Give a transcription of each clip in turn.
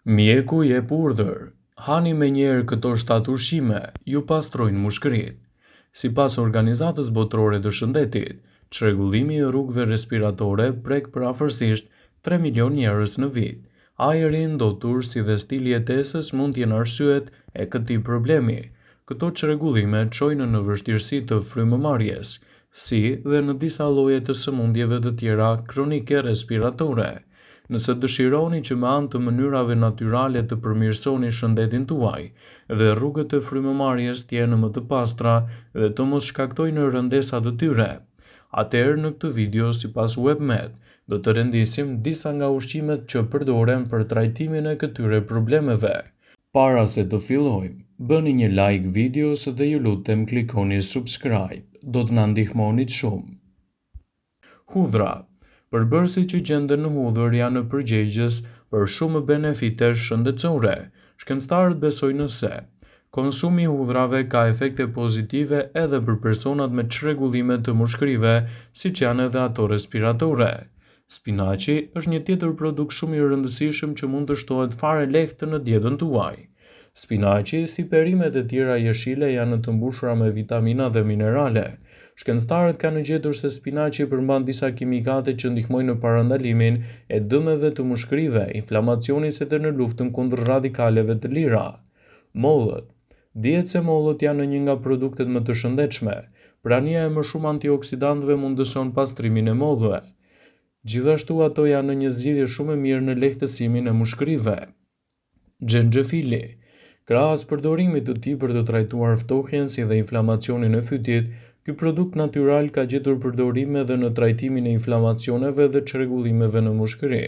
Mjeku jep urdhër, Hani menjëherë këto shtatë ushqime, ju pastrojnë mushkëritë. Sipas Organizatës Botërore të Shëndetit, çrregullimi i rrugëve respiratore prek përafërsisht tre milionë njerëz në vit. Ajri i ndotur si dhe stili i jetesës mund të jenë arsyet e këtij problemi. Këto çrregullime çojnë në vështirësi të frymëmarrjes, si dhe në disa lloje të sëmundjeve të tjera kronike respiratore. Nëse dëshironi që me anë të mënyrave natyrale të përmirësoni shëndetin tuaj dhe rrugët e frymëmarrjes të jenë më të pastra dhe të mos shkaktojnë rëndesa të tyre, atëherë në këtë video sipas WebMed do të rendisim disa nga ushqimet që përdoren për trajtimin e këtyre problemeve. Para se të fillojmë, bëni një like videos dhe ju lutem klikoni subscribe, do të na ndihmonit shumë. Hudhra. Përbërësit që gjenden në hudhër janë përgjegjës për shumë benefite shëndetësore. Shkencëtarët besojnë se konsumi i hudhrave ka efekte pozitive edhe për personat me çrregullime të mushkërive, siç janë edhe ato respiratore. Spinaqi është një tjetër produkt shumë i rëndësishëm që mund të shtohet fare lehtë në dietën tuaj. Spinaqi, si perimet e tjera jeshile janë të mbushura me vitamina dhe minerale. Shkencëtarët kanë gjetur se spinaqi përmban disa kimikate që ndihmojnë në parandalimin e dëmeve të mushkërive, inflamacionit si dhe në luftën kundër radikaleve të lira. Mollët. Dihet se mollët janë një nga produktet më të shëndetshme. Prania e më shumë antioksidantëve mundëson pastrimin e mollëve. Gjithashtu ato janë një zgjidhje shumë e mirë në lehtësimin e mushkërive. Xhenxhefili, Krahas përdorimit të tij për të trajtuar ftohjen si dhe inflamacionin e fytit, ky produkt natyral ka gjetur përdorim edhe në trajtimin e inflamacioneve dhe çrregullimeve në mushkëri.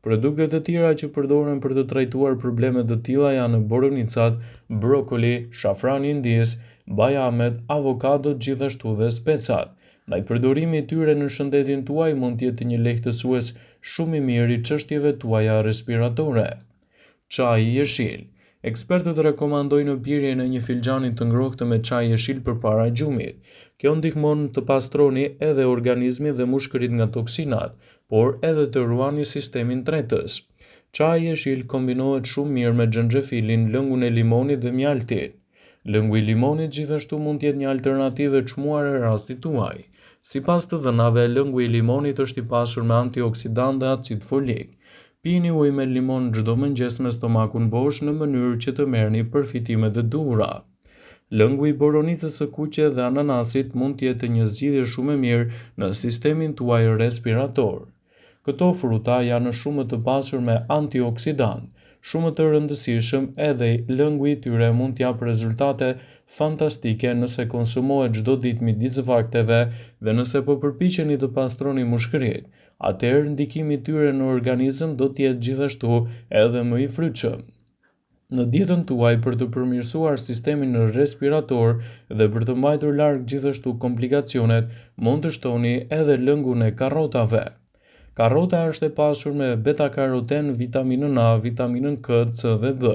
Produkte të tjera që përdoren për të trajtuar probleme të tilla janë boronicat, brokoli, shafrani i Indisë, bajamet, avokadot gjithashtu dhe specat. Ndaj përdorimi i tyre në shëndetin tuaj mund të jetë një lehtësues shumë i mirë i çështjeve tuaja respiratore. Çaji jeshil. Ekspertët rekomandojnë pirjen e një filxhani të ngrohtë me çaj jeshil përpara gjumit. Kjo ndihmon të pastroni edhe organizmin dhe mushkëritë nga toksinat, por edhe të ruani sistemin tretës. Çaji jeshil kombinohet shumë mirë me xhenxhefilin, lëngun e limonit dhe mjaltin. Lëngu i limonit gjithashtu mund të jetë një alternativë e çmuar e rastit tuaj. Sipas të dhënave, lëngu i limonit është i pasur me antioksidantë dhe acid folik. Pini ujë me limon çdo mëngjes me stomakun bosh në mënyrë që të merrni përfitimet e duhura. Lëngu i boronicës së kuqe dhe ananasit mund të jetë një zgjidhje shumë e mirë në sistemin tuaj respirator. Këto fruta janë shumë të pasur me antioksidantë, shumë të rëndësishëm edhe lëngu i tyre mund të japë rezultate fantastike nëse konsumohet çdo ditë midis vakteve dhe nëse po përpiqeni të pastroni mushkëritë, atëherë ndikimi i tyre në organizëm do të jetë gjithashtu edhe më i frytshëm. Në dietën tuaj për të përmirësuar sistemin respirator dhe për të mbajtur larg gjithashtu komplikacionet, mund të shtoni edhe lëngun e karrotave. Karrota është e pasur me beta-karoten, vitaminën A, vitaminën K, C dhe B,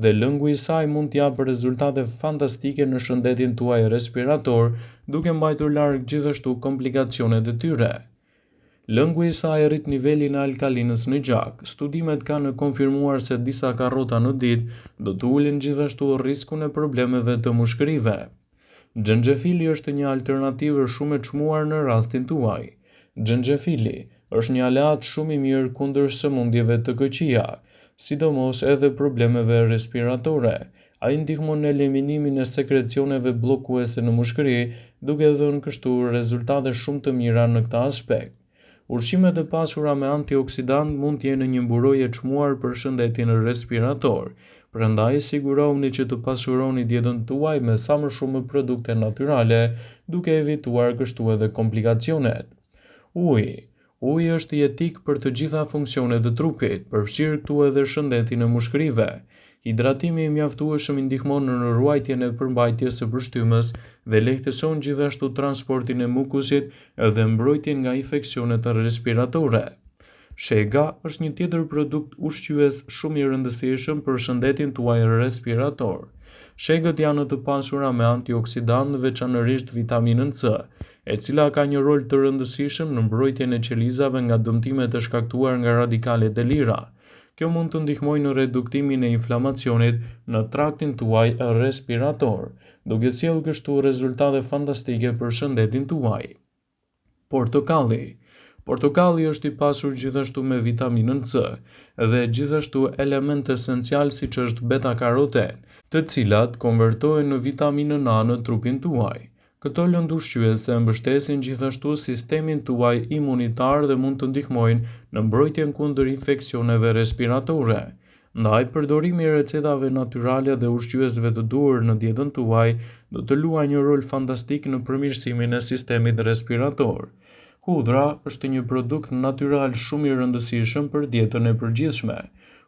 dhe lëngu i saj mund të japë rezultate fantastike në shëndetin tuaj respirator, duke mbajtur larg gjithashtu komplikacionet e tyre. Lëngu i saj rrit nivelin e alkalinës në gjak. Studimet kanë konfirmuar se disa karrota në ditë do të ulin gjithashtu riskun e problemeve të mushkërive. Xhenxhefili është një alternativë shumë e çmuar në rastin tuaj. Xhenxhefili është një aleat shumë i mirë kundër sëmundjeve të këqija, sidomos edhe problemeve respiratore. Ai ndihmon në eliminimin e sekrecioneve bllokuese në mushkëri, duke dhënë kështu rezultate shumë të mira në këtë aspekt. Ushqimet e pasura me antioksidantë mund të jenë një mburojë e çmuar për shëndetin respirator. Prandaj, sigurohuni që të pasuroni dietën tuaj me sa më shumë produkte natyrale, duke evituar kështu edhe komplikacionet. Uji. Uji është jetik për të gjitha funksionet e trupit, përfshirë këtu edhe shëndetin e mushkërive. Hidratimi i mjaftueshëm i ndihmon në ruajtjen e përmbajtjes së pështymës dhe lehtëson gjithashtu transportin e mukusit dhe mbrojtjen nga infeksionet respiratore. Shega është një tjetër produkt ushqyes shumë i rëndësishëm për shëndetin tuaj respirator. Shegët janë të pasura me antioksidantë, veçanërisht vitaminën C, e cila ka një rol të rëndësishëm në mbrojtjen e qelizave nga dëmtimet e shkaktuar nga radikalet e lira. Kjo mund të ndihmojë në reduktimin e inflamacionit në traktin tuaj respirator, duke sjellë kështu rezultate fantastike për shëndetin tuaj. Portokalli. Portokalli është i pasur gjithashtu me vitaminën C dhe gjithashtu elementë esencialë siç është beta-karoten, të cilat konvertohen në vitaminën A në trupin tuaj. Këto lëndë ushqyese mbështesin gjithashtu sistemin tuaj imunitar dhe mund të ndihmojnë në mbrojtjen kundër infeksioneve respiratore. Ndaj, përdorimi i recetave natyrale dhe ushqyesve të duhur në dietën tuaj do të luajë një rol fantastik në përmirësimin e sistemit respirator. Hudhra është një produkt natyral shumë i rëndësishëm për dietën e përgjithshme.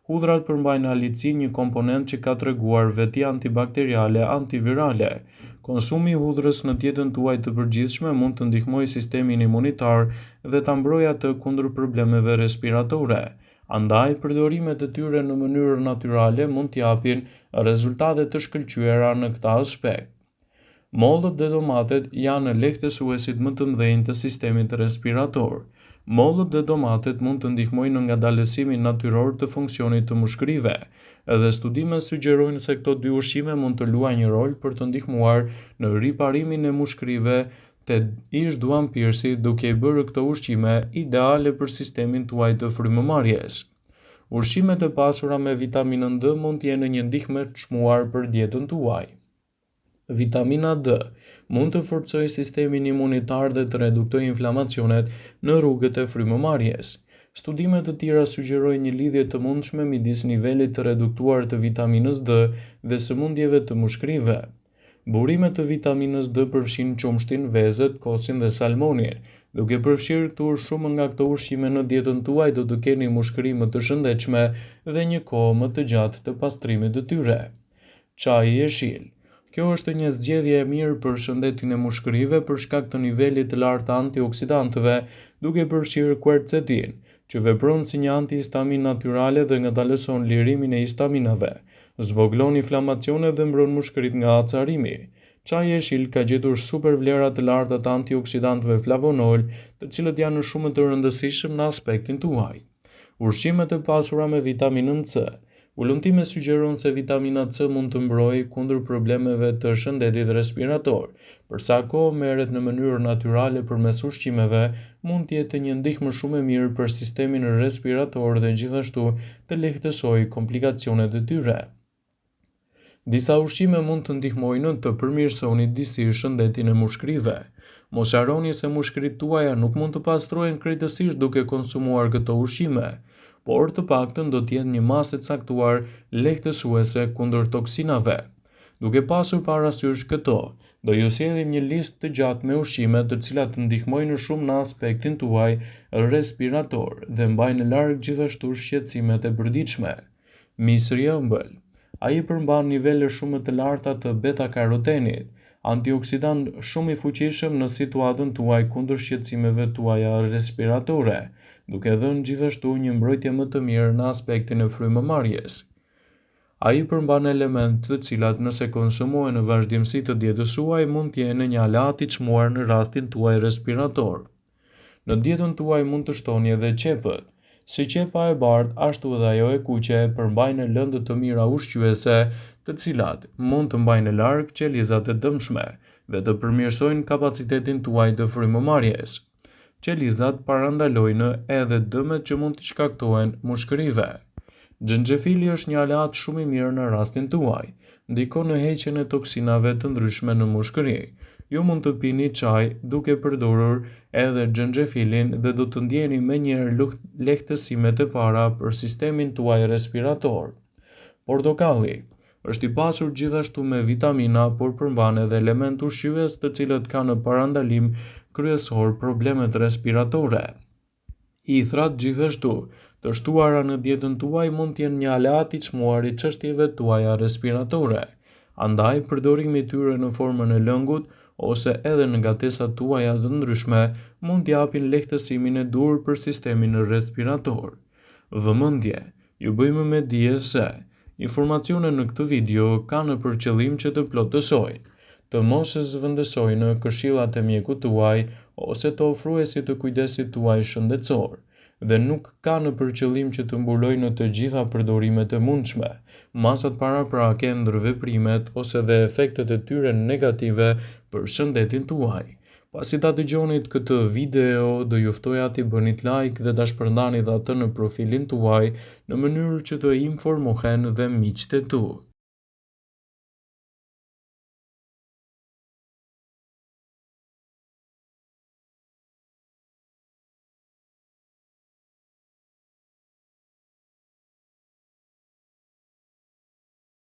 Hudhrat përmbajnë allicin, një komponent që ka treguar veti antibakteriale, antivirale. Konsumi i hudhrës në dietën tuaj të përgjithshme mund të ndihmojë sistemin imunitar dhe ta mbrojë atë kundër problemeve respiratore. Andaj, përdorimet e tyre në mënyrë natyrale mund të japin rezultate të shkëlqyera në këtë aspekt. Mollët dhe domatet janë lehtësuesit më të mëdhenj të sistemit respirator. Mollët dhe domatet mund të ndihmojnë në ngadalësimin natyror të funksionit të mushkërive, dhe studimet sugjerojnë se këto dy ushqime mund të luajnë një rol për të ndihmuar në riparimin e mushkërive te ish-duhanpirësit duke i bërë këto ushqime ideale për sistemin tuaj të frymëmarrjes. Ushqimet e pasura me vitaminën D mund të jenë një ndihmë e çmuar për dietën tuaj. Vitamina D mund të forcojë sistemin imunitar dhe të reduktojë inflamacionet në rrugët e frymëmarrjes. Studime të tjera sugjerojnë një lidhje të mundshme midis nivelit të reduktuar të vitaminës D dhe sëmundjeve të mushkërive. Burime të vitaminës D përfshijnë qumështin, vezët, kosin dhe salmonin. Duke përfshirë këtu shumë nga këto ushqime në dietën tuaj do të keni mushkëri më të shëndetshme dhe një kohë më të gjatë të pastrimit të tyre. Çaji jeshil. Kjo është një zgjedhje e mirë për shëndetin e mushkërive për shkak të nivelit të lartë të antioksidantëve, duke përfshirë kuercetin, që vepron si një antihistaminë natyrale dhe ngadalëson lirimin e histaminave, zvogëlon inflamacionet dhe mbron mushkëritë nga acarimi. Çaji jeshil ka gjetur super vlera të larta të antioksidantëve flavonol, të cilët janë shumë të rëndësishëm në aspektin tuaj. Ushqimet e pasura me vitaminën C. Hulumtimi sugjeron se vitamina C mund të mbrojë kundër problemeve të shëndetit respirator. Për sa kohë merret në mënyrë natyrale përmes ushqimeve, mund të jetë një ndihmë shumë e mirë për sistemin respirator dhe gjithashtu të lehtësojë komplikacionet e tyre. Disa ushqime mund të ndihmojnë të përmirësoni disi shëndetin e mushkërive. Mos harroni se mushkëritë tuaja nuk mund të pastrohen krejtësisht duke konsumuar këto ushqime, por të paktën do të jetë një masë e caktuar lehtësuese kundër toksinave. Duke pasur parasysh këto, do ju sjellim një listë të gjatë me ushqime të cilat ndihmojnë shumë në aspektin tuaj respirator dhe mbajnë larg gjithashtu shqetësimet e përditshme. Misri i ëmbël. Ai përmban nivele shumë të larta të beta-karotenit, antioksidant shumë i fuqishëm në situatën tuaj kundër shqetësimeve tuaja respiratore, duke dhënë gjithashtu një mbrojtje më të mirë në aspektin e frymëmarrjes. Ai përmban elementë të cilat nëse konsumohen në vazhdimësi të dietës suaj mund të jenë një aleat i çmuar në rastin tuaj respirator. Në dietën tuaj mund të shtoni edhe qepët. Si qepa e bardhë, ashtu edhe ajo e kuqe përmbajnë lëndë të mira ushqyese, të cilat mund të mbajnë larg qelizat e dëmshme dhe të përmirësojnë kapacitetin tuaj të frymëmarrjes. Qelizat parandalojnë edhe dëmet që mund t'i shkaktohen mushkërive. Xhenxhefili është një aleat shumë i mirë në rastin tuaj. Ndikon në heqjen e toksinave të ndryshme në mushkëri. Ju mund të pini çaj duke përdorur edhe xhenxhefilin dhe do të ndjeni menjëherë lehtësimet e para për sistemin tuaj respirator. Portokalli është i pasur gjithashtu me vitamina, por përmban edhe elementë ushqyes të cilët kanë parandalim kryesor problemet respiratore. Hithrat, gjithashtu, të shtuara në dietën tuaj mund të jenë një aleat i çmuar i çështjeve tuaja respiratore. Andaj, përdorimi i tyre në formën e lëngut ose edhe në gatesat tuaja të ndryshme mund të japin lehtësimin e duhur për sistemin respirator. Vëmendje! Ju bëjmë me dije se, informacionet në këtë video kanë për qëllim që të plotësojnë, të mos zëvendësojnë këshillat e mjekut tuaj ose të ofruesit të kujdesit tuaj shëndetësor. dhe nuk kanë për qëllim që të mbulojnë të gjitha përdorimet e mundshme, masat paraprake, ndërveprimet ose dhe efektet e tyre negative për shëndetin tuaj. Pasi ta dëgjonit këtë video, do ju ftoja t'i bënit like dhe ta shpërndanit atë në profilin tuaj në mënyrë që të informohen dhe miqtë e tu.